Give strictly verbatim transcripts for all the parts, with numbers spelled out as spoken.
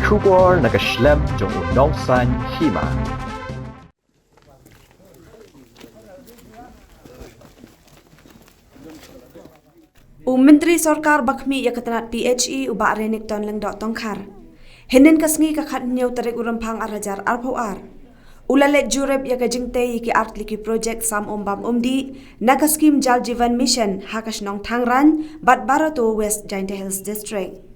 Khubor na ka shlem jong u nongsan hima. U Myntri Sorkar ba khmih ïa ka tnat P H E u Bah Renikton Lyngdoh Tongkhar, hynnin ka sngi ka khathynñiew tarik u Rymphang ar hajar arphew ar, u la leit jurip ïa ka jingtei ïa ki artylli ki projek sam um bam um dih na ka skhim Jal Jeevan Mission ha ka shnong Thangrain bad Barato, West Jaintia Hills District.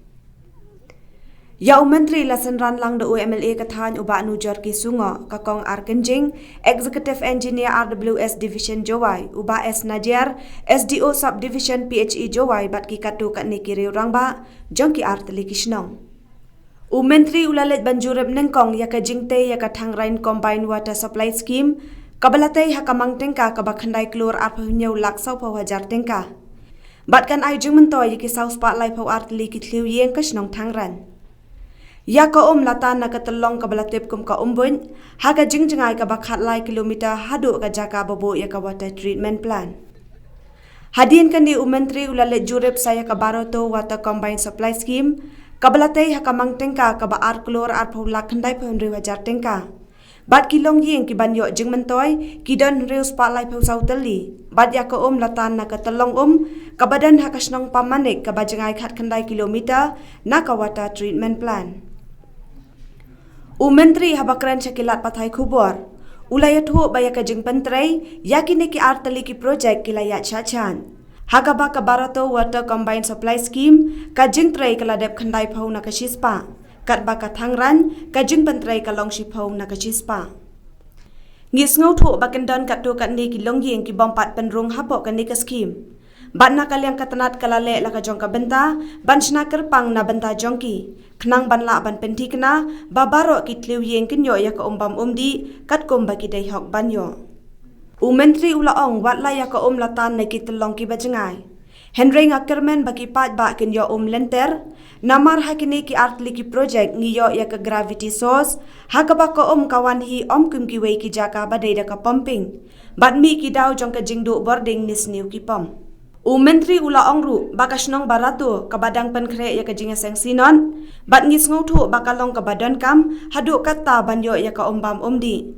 Ïa u Myntri la synran lang da u M L A ka thaiñ u Bah Nujorki Sungoh, ka Kong R Kynjing, Executive Engineer R W S Division Jowai, u Bah S Najiar, S D O Sub Division P H E Jowai bad ki katto katne ki riew rangbah jong ki artylli ki shnong. U Myntri u la leit ban jurip nyngkong ïa ka jingtei ïa ka Thangrain Combined Water Supply Scheme, kaba la tei ha ka mang tyngka kaba khyndai klur arphew hynñiew lak sawphew hajar tyngka. Bad kan ai jingmyntoi ïa ki saw spah laiphew artylli ki thliew ïing ka shnong Thangrain. Ïa ka um la tan na ka tyllong kaba la tip kum ka Umbuit, ha ka jingjngai kaba khatlai kilometer haduh ka jaka ba buh ïa ka water treatment plant. Hadien kane u Myntri u la leit jurip sa ïa ka Barato Water Combined Supply Scheme, kaba la tei ha ka mang tyngka kaba ar klur arphew lak khyndaiphew hynriew hajar tyngka. Bad ki longïing ki ban ïoh jingmyntoi ki don hynriew spah laiphew saw tylli. Bad ïa ka um la tan na ka tyllong um kaba don ha ka shnong Pammanik kaba jngai khatkhyndai kilometer na ka water treatment plant. U Myntri haba kren sha ki lad pathai khubor u la ïathuh ba ïa ka jingpyntrei ïa kine ki artylli ki projek ki la ïaid shah shah. Ha kaba ka Barato Water Combined Supply Scheme ka jingtrei ka la dep khyndaiphew na ka shispah, katba ka Thangrain ka jingpyntrei ka long shiphew na ka shispah. Ngi sngewthuh ba kin don katto katne ki longïing ki bym pat pynrung hapoh kane ka skhim. Bad na ka liang ka tnat ka la leh la ka jong ka bynta ban shna kyrpang na bynta jong ki, khnang ban lah ban pynthikna ba baroh ki thliew ïing kin ïoh ïa ka um bam um dih katkum ba ki dei hok ban ïoh. U Myntri u la ong wat la ïa ka um la tan na ki tyllong kiba jngai, hynrei nga kyrmen ba ki paidbah kin ïoh um lynter. Namar ha kine ki artylli ki projek ngi ïoh ïa ka gravity source, ha kaba ka um ka wan hi ym kum kiwei ki jaka ba dei da ka pumping. Bad mih ki daw jong ka jingduh bording ne sniew ki pump. U Myntri u la ong ruh ba ka shnong Barato kaba dang pynkhreh ïa ka jingïaseng Synod, bad ngi sngewthuh ba ka long kaba donkam haduh katta ban ïoh ïa ka um bam um dih.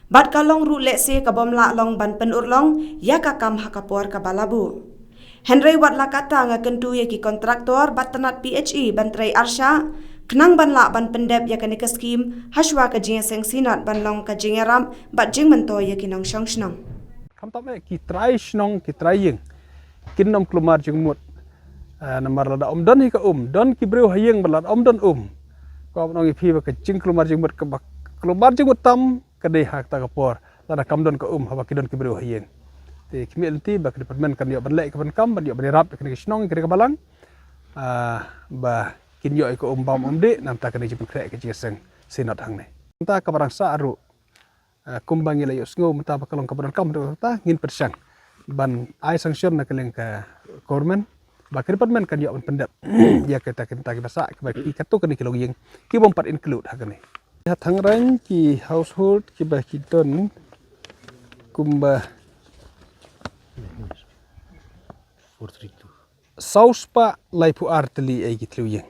Bad ka long ruh lehse ka bym lah long ban pynurlong ïa ka kam ha ka por kaba la buh. Hynrei wat la katta nga kyntu ïa ki kontraktor bad tnat P H E ban trei arshah, khnang ban lah ban pyndep ïa kane ka skhim hashwa ka jingïaseng Synod ban long ka jingïarap bad jingmyntoi ïa ki nongshong shnong. Khamtam eh ki trai shnong ki trai ïing kin ym kulmar jingmut. Eh, namar lada ym don hi ka um, don ki briew ha ïing bad lada ym don um, ka ong ïa phi ba ka jingkulmar jingmut kaba kulmar jingmut tam ka dei ha kata ka por lada kam don ka um haba ki don ki briew ha ïing. Te khmih lynti ba ka department kan ïoh ban leh ka ban kam ban ïoh ban ïarap ïa kane ka shnong ïa kane ka balang, ah, ba kin ïoh ïa ka um bam um dih na bynta kane ka jingpynkhreh ka jingïaseng Synod hangne. Mynta kaba dang sah ruh, ah, kumba ngi la ïohsngew mynta ba ka long kaba donkam haduh katta, ngin pyrshang ban ai sanction na ka liang ka government ba ka department kan ïoh ban pyndep ïa kita ki bynta kiba sah kiba ki katto katne ki longïing ki bym pat include ha kane. Ha Thangrain ki household kiba ki don kumba saw spah laiphew ar tylli ei ki thliew ïing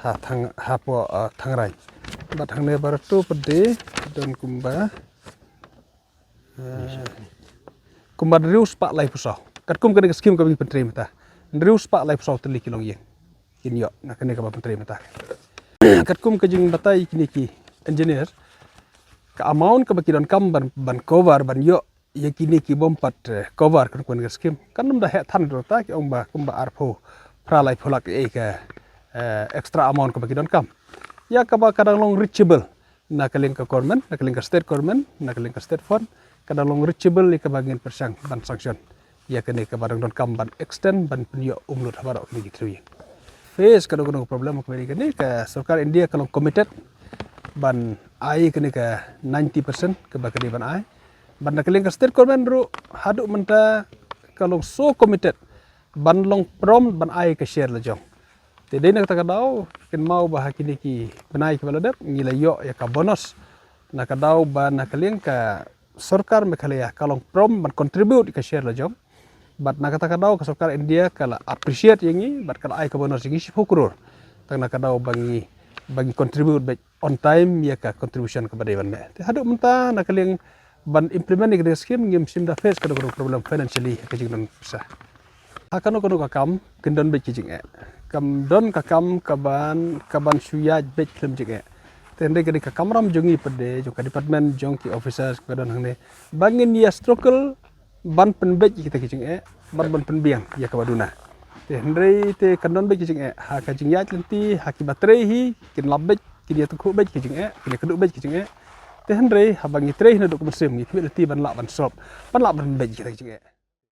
ha Thang, hapoh, ah, Thangrain. Bad hangne Barato pat de don kumba, ah, kumba hynriew spah laiphew saw. Katkum kane ka skhim kaba ngi pyntrei mynta, hynriew spah laiphew saw tylli ki longïing kin ïoh na kane kaba pyntrei mynta. Katkum ka jingbatai kine ki engineer, ka amount kaba ki donkam ban, ban cover ban ïoh ïa kine ki bym pat, eh, cover katkum kane ka skhim kan ym da heh than haduh katta. Ki ong ba kumba arphew phra laiphew lak ei ka, eh, extra amount kaba ki donkam, ïa kaba ka dang long reachable na ka liang ka government, na ka liang ka state government, na ka liang ka state fund, ka dang long reachable ïa kaba ngin pyrshang ban sanction ïa kane kaba dang donkam ban extend ban pynïoh um lut ha baroh kine ki thliew ïing. Face ka dang long ka problem kaba ïa kane ka sorkar India ka long committed ban ai kane ka ninety percent kaba ka dei ban ai. Bad na ka liang ka state government ruh haduh mynta ka long so committed ban long prompt ban ai ka share la jong. Te dei na kata ka daw kynmaw ba ha kine ki bnai kiba la dep ngi la ïoh ïa ka bonus na ka daw ba na ka liang ka sorkar Meghalaya ka long prompt ban contribute ïa ka share la jong. Bad na kata ka daw ka sorkar India ka la appreciate ïa ngi bad ka la ai ka bonus ïa ngi shiphew klur tang na ka daw ba ngi ba ngi contribute beit on time ïa ka contribution kaba dei ban meh. Te haduh mynta na ka liang ban implement ïa ka skim ngim shym da face kano kano problem financially ha ka jingdon pisa. Ha kano kano ka kam kin don beit ki jingeh. Kam don ka kam kaban kaban shu ïaid beit khlem jingeh. Te hynrei ka dei ka kamram jong ngi pat de jong ka department jong ki officers kiba don hangne ba ngin ïa struggle ban pynbeit ïa kita ki jingeh, ban ban pynbiang ïa kaba duna. Te hynrei te kan don beit ki jingeh ha ka jingïaid lynti, ha kiba trei hi kin lap beit, kin ïa tangkhuh beit ki jingeh, kin ïa kduh beit ki jingeh. Te hynrei haba ngi trei hi naduh ka mynsiem ngi khmih lynti ban lah ban solve, ban lah ban pynbeit ïa kita ki jingeh.